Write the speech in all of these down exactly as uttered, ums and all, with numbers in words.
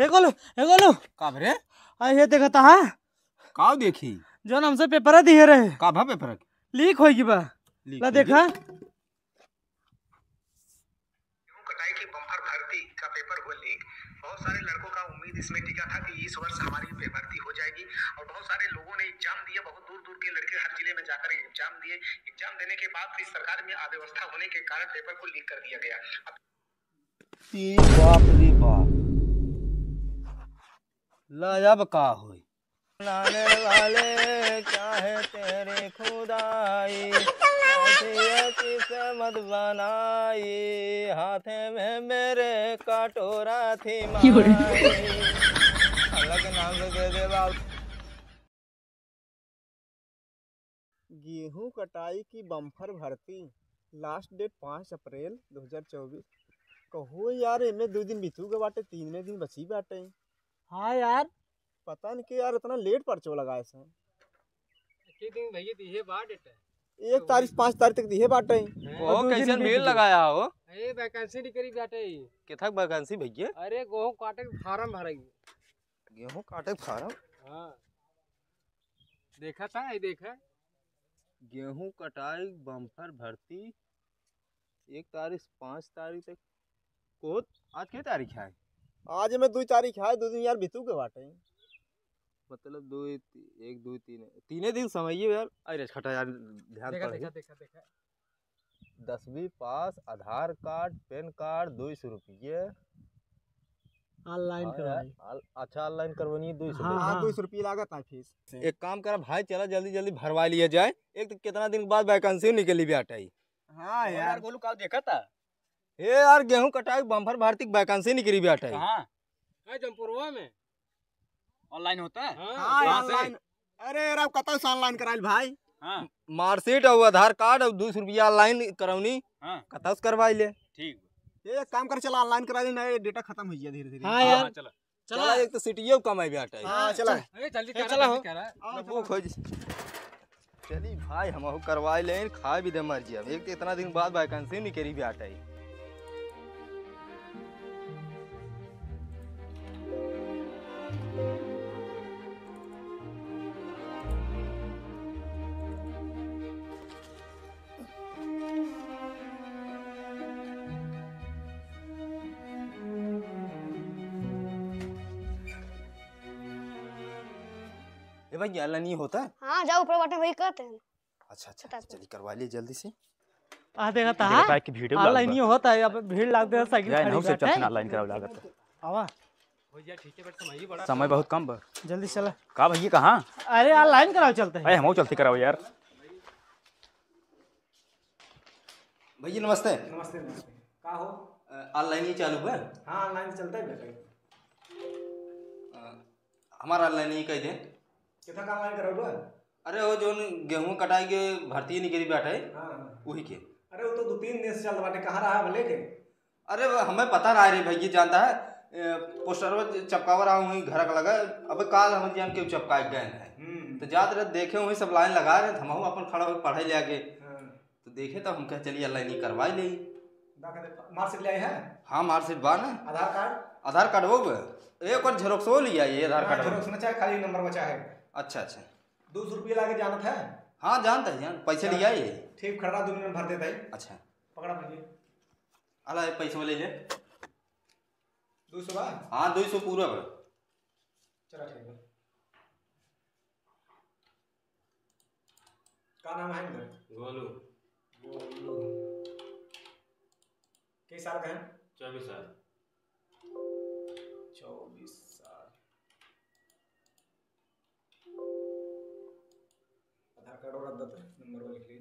ए गोलू, ए गोलू। का भरे? आ, ये देखा ता, हाँ? का देखी? जौन हमसे पेपर दिहे रहे। का भा पेपर? लीक होई गी बा। लीक ला होई गी? देखा। गेहूं कटाई की बम्पर भर्ती का पेपर हुआ लीक। बहुत सारे लड़कों का उम्मीद इसमें टिका था कि इस वर्ष हमारी पे भर्ती हो जाएगी और बहुत सारे लोगों ने एग्जाम दिए, बहुत दूर दूर के लड़के हर जिले में जाकर एग्जाम दिए। एग्जाम देने के बाद भी सरकार में अव्यवस्था होने के कारण पेपर को लीक कर दिया गया। अब ए बाप रे बाप। ला अब का होई? बनाने वाले चाहे तेरी खुदाई, ऐसी ये किस्मत बनाई, हाथे में मेरे कटोरा थी माई। अलग नाम से दे दे बाबू। गेहूं कटाई की बम्पर भर्ती, लास्ट डेट पाँच अप्रैल दो हज़ार चउबीस। कहो यार, एमे दो दिन बीतू गए बाटे, तीन दिन बची बाटे। हाँ यार। पता नहीं कि यार इतना लेट पर्चो लगाए से। एक दिन भैया दिहे बा डेट। एक तारीख, पाँच तारीख तक दिहे बाटे। हैं? और दो दिन कैसन भीड़ बीत गए। लगाया हो? ए, वैकेंसी निकली बाटे। कितना वैकेंसी भैया? अरे, गेहूं काटे के फार्म भराई। गेहूं काटे के फार्म? हाँ। देखा था, ये देखा। गेहूं कटाई बम्पर भर्ती एक तारीख, पाँच तारीख तक। कोत, आज के तारीख है? आज में दो तारीख है, दो दिन यार बीतू के बाटे। मतलब दो, एक, दो, तीन, तीने दिन समय ये यार। अरे खटा यार, ध्यान देखा, पड़ देखा, गई। देखा, देखा। दसवीं पास, आधार कार्ड, पैन कार्ड, दो सौ रुपये। ऑनलाइन हाँ यार, करवाई। ऑल-, अच्छा, ऑनलाइन करवानी है, दो सौ हाँ, रुपये। हाँ, हाँ। दो सौ रुपये लागत है फीस। एक काम करा भाई, चला जल्दी जल्दी भरवा लिया जाए। एक तो कितना दिन के बाद वैकेंसी निकली भी आटा ही। हाँ और यार। यार, गोलू का देखा था? ए यार, गेहूं कटाई बम्पर भर्ती की वैकेंसी निकली भी आटा ही। कहाँ? है जमपुरवा में। ऑनलाइन होता है? हाँ, हाँ, कहाँ से? ऑनलाइन। अरे यार, अब कतौ से ऑनलाइन कराइल भाई? हाँ। मार्कशीट और आधार कार्ड और दो सौ रुपया ऑनलाइन करौनी। हाँ। कतौ से करवाई ले। ठीक। ये एक काम कर, चला ऑनलाइन करा ले, नहीं डेटा खत्म हो गया धीरे धीरे। हाँ हाँ, यार। हाँ, चला। चला, चला। एक तो सिटियो कम है बेटा। हाँ, हाँ, चला। चला। अरे जल्दी ए, करा, चला जल्दी हो। करा। आओ, बुक हो जी। चली भाई, हम अहू करवाए लेन, खाए भी दे मर जिया। एक तो इतना दिन बाद वैकेंसी निकली भी आटा ही। ए भाई, ये ऑनलाइन ही होता है? हाँ, जाओ ऊपर बटन वही करते हैं। अच्छा, अच्छा, बता दो। चलिए करवा लिए जल्दी से। आ, देखा था, देखा था कि भीड़ ऑनलाइन ही होता है, अब भीड़ लाग दे, साइकिल खड़ी है। ऑनलाइन करावे लागत है। आवा। समय बहुत कम बा। जल्दी चला। का भैया, कहाँ? अरे, ऑनलाइन करावे चलते हैं। अरे, हम चलते करावे यार। भैया नमस्ते। नमस्ते, नमस्ते। का हो? अ, ऑनलाइन ही चालू बा? हाँ, ऑनलाइन चलता है बेटा। अ, हमारा ऑनलाइन ही कह दें। कितना का ऑनलाइन करावे बा? अरे वो जौन गेहूं कटाई के भर्ती निकली बाटे, हाँ, हाँ। वही के। अरे वो तो दो तीन दिन से चलत बाटे, कहाँ रहा भले के? अरे वो हमें पता ना रे भैया, जानता है, ए, पोस्टरवा चपकावा रहा हूँ घर का लगा। अबे काल हम जान के चपका गए हैं। हम्म। तो जात रहे देखे वही सब लाइन लगा रहे, हम अपन खड़ा होके पढ़े ले आगे। हाँ। तो देखे तो हम कहे चलिए ऑनलाइन ही करवाई ले। मार्कशीट ले आए हैं? हाँ, मार्कशीट बा ना। आधार कार्ड? आधार कार्ड वो बे। एक और झेरोक्सो लिया ये आधार हाँ, कार्ड। झेरोक्स में चाहे खाली नंबर बचा है। अच्छा, अच्छा। दो सौ रुपया लागे जानत है? हाँ, जानता है, जान। पैसे लिया ये। ठीक, खड़ा दो मिनट भर देता है। अच्छा। पकड़ा भैया। अला, ये पैसे ले ले। दो सौ बा? हाँ, दो सौ पूरा बा। चला, ठीक बा। का नाम है इनकर? गोलू। गोलू। कई साल का है? चउबीस साल। चउबीस साल। आधार कार्ड और रद्दत है, नंबर वाले के लिए।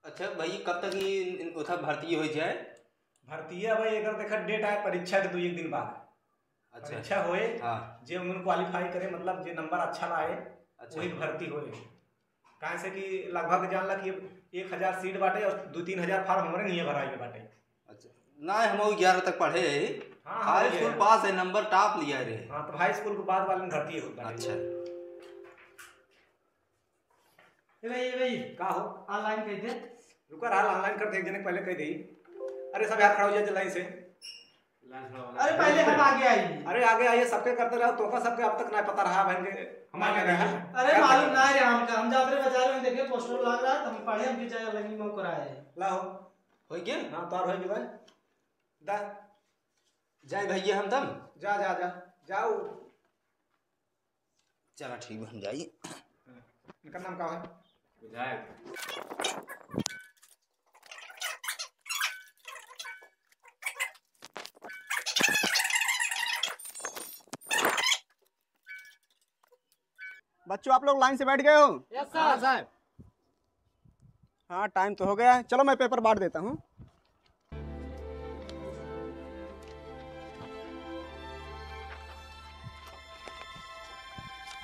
अच्छा भाई, कब तक ये इन-, इन-, उधर भर्ती हो जाए? भर्ती है भाई, अगर देखा डेट आए परीक्षा के दो एक दिन बाद। अच्छा। परीक्षा होए, हाँ। जे उनमें क्वालिफाई करे, मतलब जे नंबर अच्छा लाए, अच्छा। वही भर्ती होए। काहे से कि लगभग जान ला कि एक हजार सीट बाटे और दो तीन हजार फार्म हमरे नहीं भराए के बाटे। अच्छा। ना, हम ग्यारह तक पढ़े हैं। हाँ, हाँ, हाई स्कूल पास है, नंबर टॉप लिया रे। हाँ, तो हाई स्कूल के बाद वाले में भर्ती होता है। अच्छा। ए भाई, ए भाई। का हो? ऑनलाइन कह दे। रुका रहा, online कर दे, एक जने के पहले कह दे। अरे सब यार खड़ा हो जाए लाइन से। अरे पहले हम आगे आइए। अरे आगे आइए, सबके करते रहो, तोका सबके अब तक ना पता रहा बहन के। हमारे ना रहा। अरे मालूम ना है हमका, हम जात रहे बाजार में देखे पोस्टर लाग रहा, तो हम पढ़े, हमके जाए लगी मौका रहा है। लाओ। हो गया? हाँ, तार हो गया। दा। जाए भैया हम तब। जा, जा, जा। जाओ। चला ठीक बा, हम जाई। इनका नाम का है? विधायक। बच्चों, आप लोग लाइन से बैठ गए हो? यस सर। हाँ, साहब। हाँ, टाइम तो हो गया है, चलो मैं पेपर बांट देता हूँ।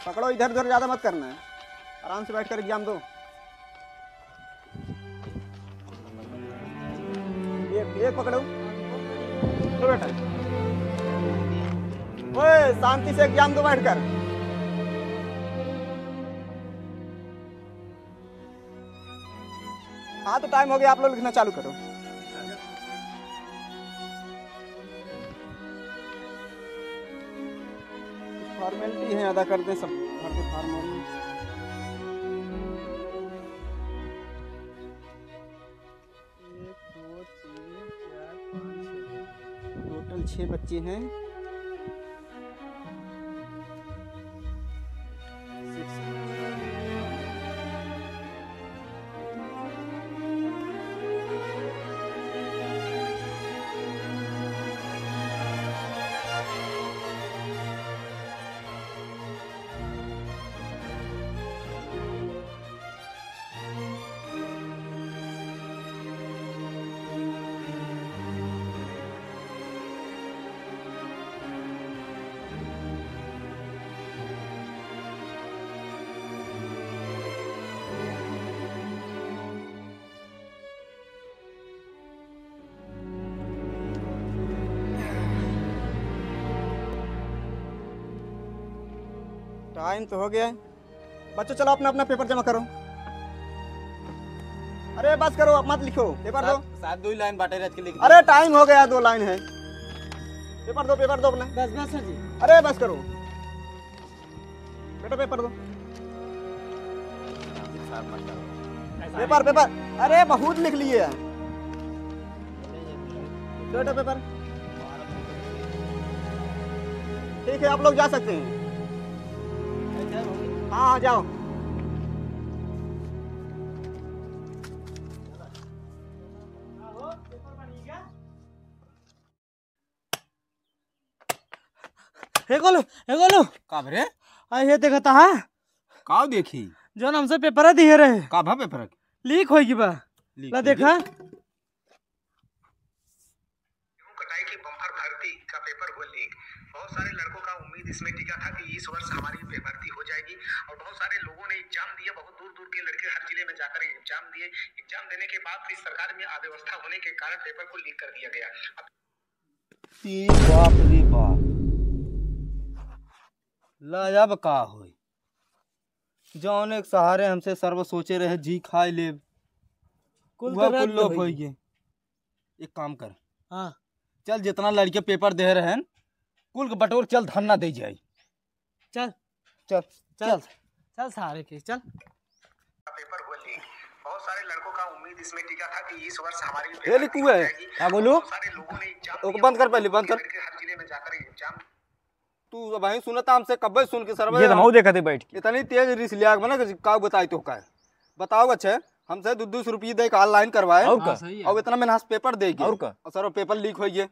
पकड़ो, इधर उधर ज़्यादा मत करना है, आराम से बैठकर एग्जाम दो। एक, एक पकड़ो। लो बेटा। ओए, शांति से एग्जाम दो बैठकर। हाँ, तो टाइम हो गया, आप लोग लिखना चालू करो। कुछ फॉर्मेलिटी है, अदा कर दें सब घर के फॉर्मेलिटी। एक, दो, तीन, चार, पाँच, छः। टोटल छः बच्चे हैं। टाइम तो हो गया है। बच्चों, चलो अपना अपना पेपर जमा करो। अरे बस करो, अब मत लिखो, पेपर दो। साहब, साहब, दो ही लाइन बाटे, रच के लिख दो। अरे टाइम हो गया, दो लाइन है। पेपर दो, पेपर दो अपना। बस, बस सर जी। अरे बस करो। बेटा पेपर दो। पेपर, पेपर। अरे बहुत लिख लिए। बेटा पेपर। ठीक है, आप लोग जा सकते हैं। हाँ, हाँ, जाओ। हे गोलू, हे गोलू। का भरे? आ, ये देखा था, हाँ? का देखी? जौन हमसे पेपर दिए रहे। का भा पेपर? लीक होई गी बा। लीक ला होई गी? देखा। गेहूं कटाई की बम्पर भर्ती का पेपर हुआ लीक। बहुत सारे लड़कों का उम्मीद इसमें टिका था कि इस वर्ष हमारी पे भर्ती हो जाएगी और बहुत सारे लोगों ने एग्जाम दिए। बहुत दूर दूर के लड़के हर जिले में जाकर एग्जाम दिए। एग्जाम देने के बाद भी सरकार में अव्यवस्था होने के कारण पेपर को लीक कर दिया गया। अब ए बाप रे बाप। ला अब का होई? जौन एक सहारे हमसे सर्व सोचे रहे, जी खाए लेब। कुल उहा तो रद्द कुल लोप होई। होई गे। एक काम कर। हाँ। चल, जितना लड़के पेपर दे रहन, कुल के बटोर, चल धरना दे जाई। चल। चल, चल। चल। चल सारे के, चल। पेपर हुआ लीक। बहुत सारे लड़कों का उम्मीद इसमें टिका था कि इस वर्ष हमारी ए, लिखू है। का बोलू? बहुत सारे लोगों ने एग्जाम ओके, दिया। बंद कर पहले, बंद कर। लड़के हर जिले में जाकर एग्जाम। तू अब वहीं सुनता हमसे, कब्बे सुन के सरवा। ये तो हम देखा थे बैठ के। इतनी तेज रिस लिया बना कि का बताई तो का। बताओ, अच्छे, हमसे दो दो सौ रुपये दे के ऑनलाइन करवाए। और का? हाँ, सही है। और इतना मेहनत से पेपर दे के। और का? और सर, पेपर लीक हो गए।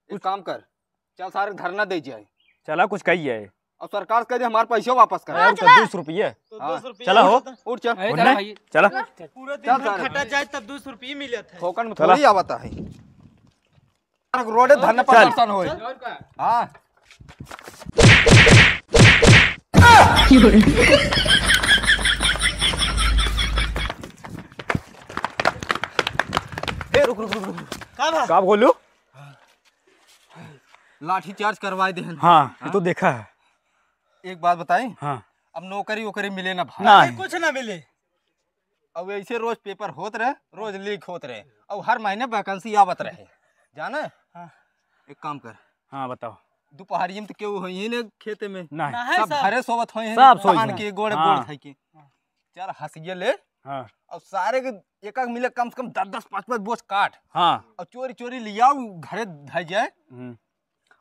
एक काम कर, चल सारे धरना दे जाए। चला, कुछ कही है। और सरकार से कह दे हमारे पैसे वापस कर। हाँ, और चला। दो सौ रुपये। तो हाँ। दो सौ रुपये चला हो। उठ चल। अरे उठ चला ना। भाई। चला। पूरा दिन चल भर सारे। खटा जाए तब दो सौ रुपये मिलत है। फोकट में चला। थोड़ी आवता है। रोडे धरना चल। प्रदर्शन होए। चल। और का? हाँ। ए, रुक, रुक, रुक, रुक। का बा? का बोलू? लाठी चार्ज करवाए देहन। हाँ, ये तो देखा है। एक बात बताई? हाँ। अब नौकरी वोकरी मिले ना भाई। नहीं। कुछ ना मिले। अब ऐसे रोज पेपर होत रहे, रोज लीक होत रहे, अब हर महीने वैकेंसी आवत रहे, जाने? हाँ। एक काम कर। हाँ, बताओ। दोपहरिये में तो केहू होई ही नहीं खेते में। नहीं। नहीं, सब सब। घरे सोवत होई हैं, सब सोई तान हैं। के, गोड़, हाँ। गोड़ धइ के। चल, हंसिया ले। हाँ। और सारे के एक एक मिले, कम से कम दस दस, पाँच पाँच बोझ काट। हाँ। और चोरी चोरी लियाओ, घरे धइ जाए। हम्म।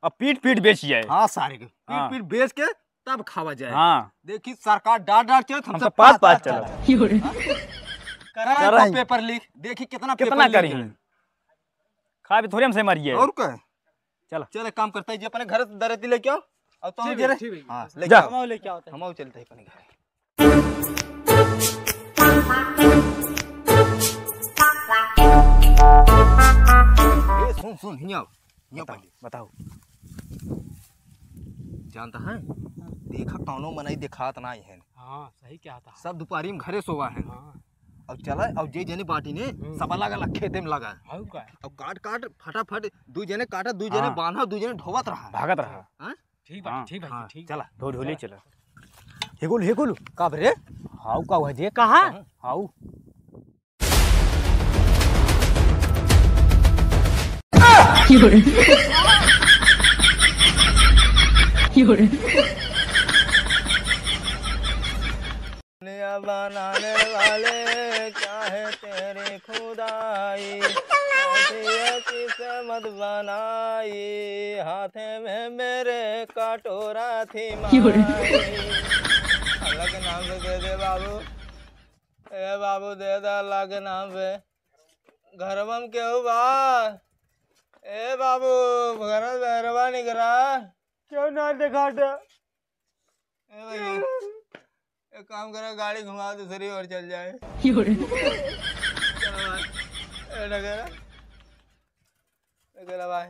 और पीट पीट बेच जाए। हाँ, सारे के पीट हाँ। पीट बेच के तब खावा जाए। हाँ। देखी, सरकार डांट डांट के हम हमसे सब पात पात पात पात चला। चला। करा करा ही। पेपर लीक, देखी कितना कितना पेपर करी लीक है। हैं? खाए भी थोड़े हमसे मरिए। और का? चला। चल, एक काम करता है, जे अपने घर से दरती लेके आओ, और तो ठीक हम है, जरे ठीक है। हाँ, लेके जा। आओ। हम लेके आओ, हम आओ, चलते हैं अपने घर। ए, सुन, सुन, हियाँ आओ, हियाँ बताओ, पहले। बताओ। जानता है, देखा कौनो मनई देखात नाई है। हाँ, सही कहा था। सब दोपहरी में घरे सोवा है। हाँ। अब चला, अब जे जने बाटी ने, हम्म। सब अलग अलग खेते में लगा। हऊ का? अब काट काट फटाफट, दू जने काटा, दू जने हाँ। बांधा, दू जने ढोवत रहा। भागत रहा। हाँ? ठीक बा, हाँ। ठीक बा, हाँ, ठीक बा। चला। ढो-, ढोले चला। चला। हेकुल, हेकुल। का बरे? हाउ का हुआ जे? कहाँ? हाउ। दुनिया बनाने वाले, चाहे तेरी खुदाई, कैसी ये किस्मत बनाई, हाथे में मेरे कटोरा थी माई। अल्लाह के नाम से दे दे बाबू, ए बाबू दे दे अल्लाह के नाम से। घरवा में केहू बा? ए बाबू, घर में बहरवा निकला। क्यों ना दिखाता? ए भाई, एक काम करो, गाड़ी घुमा, दूसरी ओर चल जाए। क्यों रे? चलो भाई। ए, डगरा। ए, डगरा भाई।